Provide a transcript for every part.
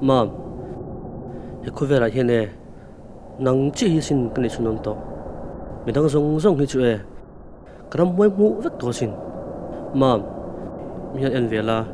Mam, he khawvelah hian e, nang chiah hi sin ka neih chhunawm tawh. Midang zawng zawng hi chu e, ka ramhuai hmuh vek tawh asin. Mam, mi hian en ve la.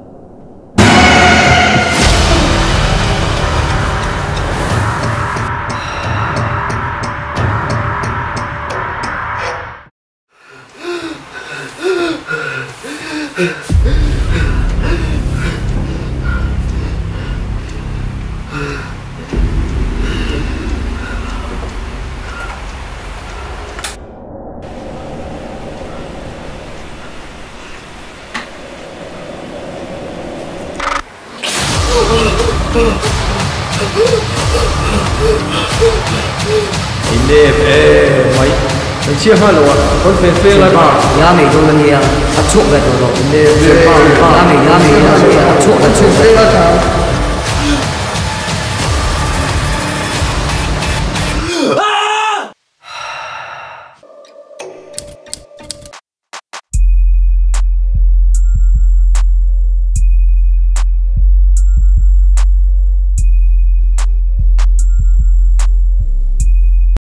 Inep e mai hmeichhia nghal lo a rawn fen feng lai Ya mei dawn a nia a chhuak ve tawh lo. Inep e Ya mei ya mei ya mei.